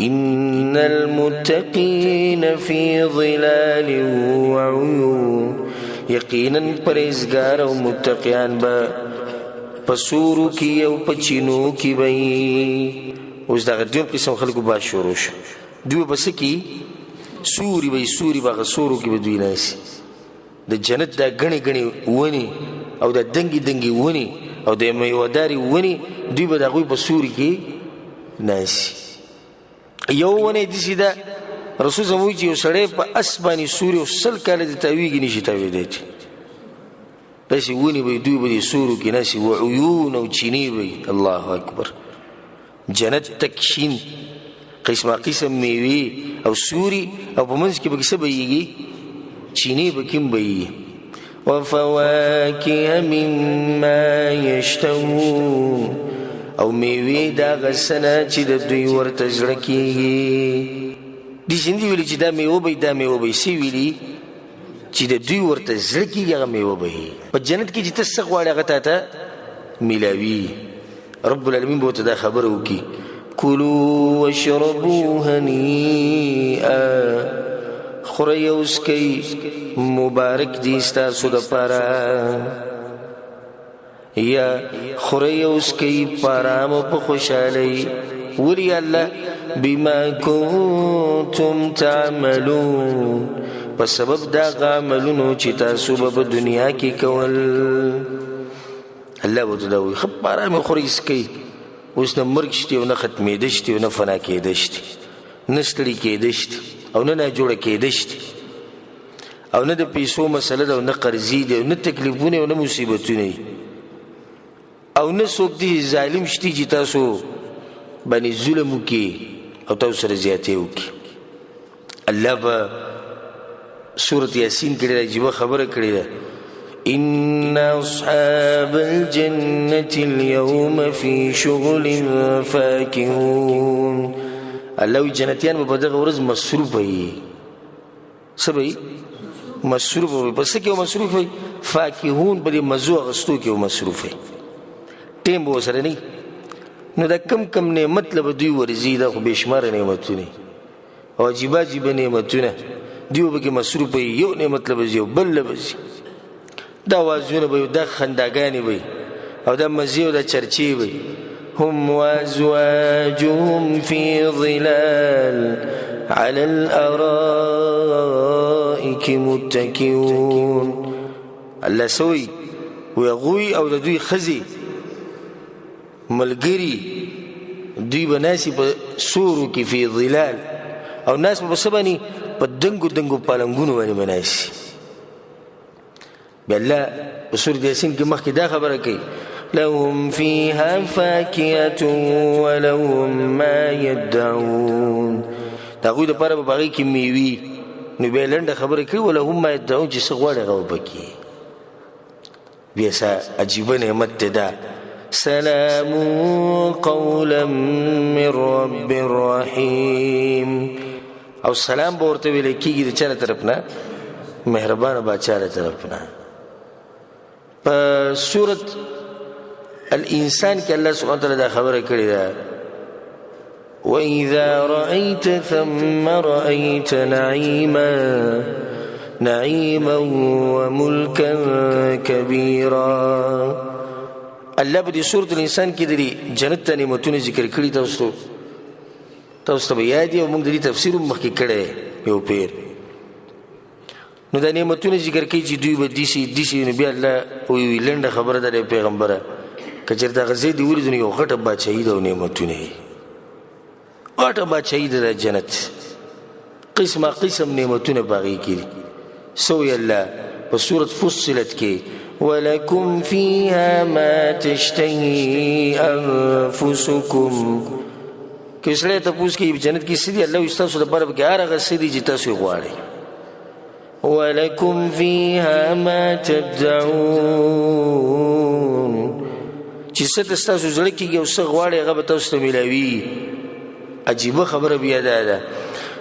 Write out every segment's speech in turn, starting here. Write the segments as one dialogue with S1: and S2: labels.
S1: ان المتقین فی ظلال وعیون، یقینا پرهیزګار او متقیان به په سورو کې او په چینو کې به وي. اوس دغه دویم قسم خلکو به شروع شو. دوی به څه کي؟ سوري به، سوري به هغه سورو کې به دوی ناست. د جنت دا ګڼې ګڼې ونې او دا دنګې دنګې ونې او د میوهدارې ونې، دوی به د هغوی په سوري کې ناست. یو ونه داسې ده، رسول زموږ چې یو سړی په اس باندې سوري او 100 کاله د تاویږي نشي تاوېدی، داسې ونې به دوی به دې سورو کې ناستې، وعیون او چینې به وي. الله اکبر، جنت تک شین، قسمه قسم میوې او سوري، او په منځ کې به څه بهیږي؟ چینې به کوم بهیږي. وفواکه مما یشتهون، او میوې د هغه څه نه چې د دوی ورته زړه کېږي. داسې نه دي ویلي چې دا میوه به وي، دا میوه به وي، څه ویلي چې د دوی ورته زړه کېږي هغه میوه به وي. په جنت کې چې ته څه غواړې هغه تا ته میلاوي. رب العالمین به ورته دا خبره وکړي، کلو واشربو هنیئا، خورئ او څکئ، مبارک دي ستاسو دپاره. یا خورئ او څکئ په ارام او په خوشحالۍ. ولې الله؟ بما کنتم تعملون، په سبب د هغه عملونو چې تاسو به په دنیا کې کول. الله ورته دا وایي، ښه په ارام یې خورئ څکئ، اوس نه مرګ شته او نه ختمېده شته او نه فنا کېده شته، نه ستړي کېده شته او نه ناجوړه کېده شته، او نه د پیسو مسله ده او نه قرضې دی او نه تکلیفونه او نه مصیبتونه دي، او نه څوک دي ظالم شته چې تاسو باندې ظلم وکړي او تاسو سره زیاتی وکړي. الله په سورة یاسین کې ډېره عجیبه خبره کړې ده، إن أصحاب الجنة اليوم في شغل فاكهون. الله وایي جنتیان به په دغه ورځ مصروف وي. څه به وي؟ مصروف وي. په څه کې به مصروف وي؟ فاکهون، په دې مزو اخیستو کې به مصروف وي، ټیم به ورسره نه وي. نو دا کم کم نعمت له به دوی ورځي، دا خو بې شماره نعمتونه او عجیبه عجیبه نعمتونه، دوی به پکې مصروف وي. یو نعمت له به ځي او بل له به ځي، دا وازونه به وي، دا خنداګانې به وي، او دا مزې او دا چرچې به وي. هم وازواجهم في ظلال على الارائك متكئون. الله سوی وی هغوی او د دوی ښځې ملګري دوی به ناستې په سورو کې فی ظلال، او ناست به په څه باندې؟ په دنګو دنګو پالنګونو باندې به ناست. بیا الله په سورة یاسین کې مخکې دا خبره کوي، لهم فيها فاكهة ولهم ما يدعون. د هغوی دپاره به په هغې کې میوې. نو بیا لنډه خبره کوي، ولهم ما يدعون، چې څه غواړي هغه به پکې. بیا څه عجیبه نعمت دی دا، سلام قولا من رب رحیم. او سلام به ورته ویل کېږي د چا له طرف نه؟ مهربانه باچا له طرف نه. په سورة الانسان کې الله سبحانه وتعالی دا خبره کړې ده، وإذا رأيت ثم رأيت نعيما نعيما وملكا كبيرا. الله په دې سورة الانسان کې د دې جنت ته نعمتونه ذکر کړي. تاسو ته به یاد وي، او موږ د دې تفسیر هم مخکې کړی یو پیر. نو دا نعمتونه ذکر کوي چې دوی به داسې داسې. نو بیا الله وایي، لنډه خبره ده پیغمبره، که چېرته هغه ځای دې ولید نو یو غټه بادشاهي ده او نعمتونه یې، غټه بادشاهي ده د جنت، قسمه قسم نعمتونه په هغې کې دي. څه وایي الله په سورة فصلت کې؟ ولکم فیها ما تشتهي انفسکم. که سړی تپوس کوي په جنت کې څه دي، الله وایي ستاسو دپاره پکې هر هغه څه دي چې تاسو یې غواړئ. ولکم فیها ما تدعون، چې څه ته ستاسو زړه کېږي او څه غواړئ هغه به تاسو ته میلاوي. عجیبه خبره بیا دا ده،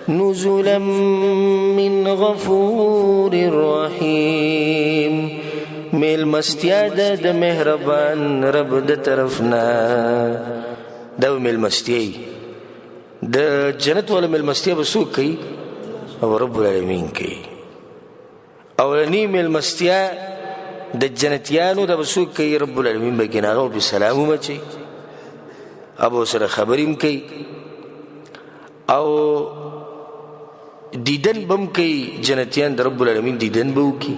S1: نزلا من غفور رحیم، میلمستیا ده د مهربان رب د طرف نه. دا به میلمستیا وي. د جنت والا مېلمستیا به څوک کوي؟ او رب العالمین کوي. اولنی مېلمستیا د جنتیانو د به څوک کوي؟ رب العالمین به کوي. هغه په سلام ومچي او به سره خبرې هم کوي او دیدن به هم کوي. جنتیان د رب العالمین دیدن به وکړي.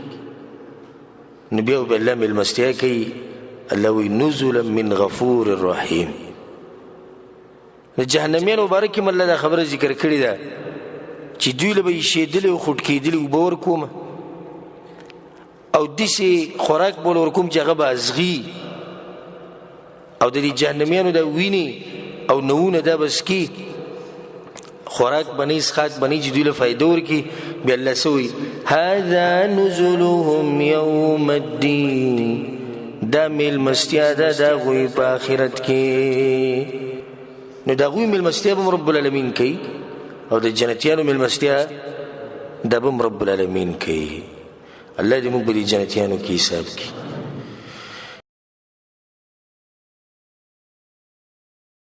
S1: نو بیا به الله مېلمستیا کوي. الله وایي نزلا من غفور رحیم. د جهنميانو مبارک کې الله دا خبره ذکر کړې ده چې دوی له به یې شیدلې او خټکېدلې اوبه ورکوم او داسې خوراک به ورکوم چې هغه به ازغي، او د دې جهنميانو د وینې او نوونه دا به څکي، خوراک به نه څښاک به نه چې دوی له فایده ورکړي. بیا الله څه وایي؟ هذا نزلهم یوم الدین. دا میلمستیا ده د هغوی په آخرت کې. نو د هغوی میلمستیا به هم رب العالمین کوي او د جنتیانو میلمستیا دا به هم رب العالمین کوي. الله دې موږ به د جنتیانو کې حساب کړي.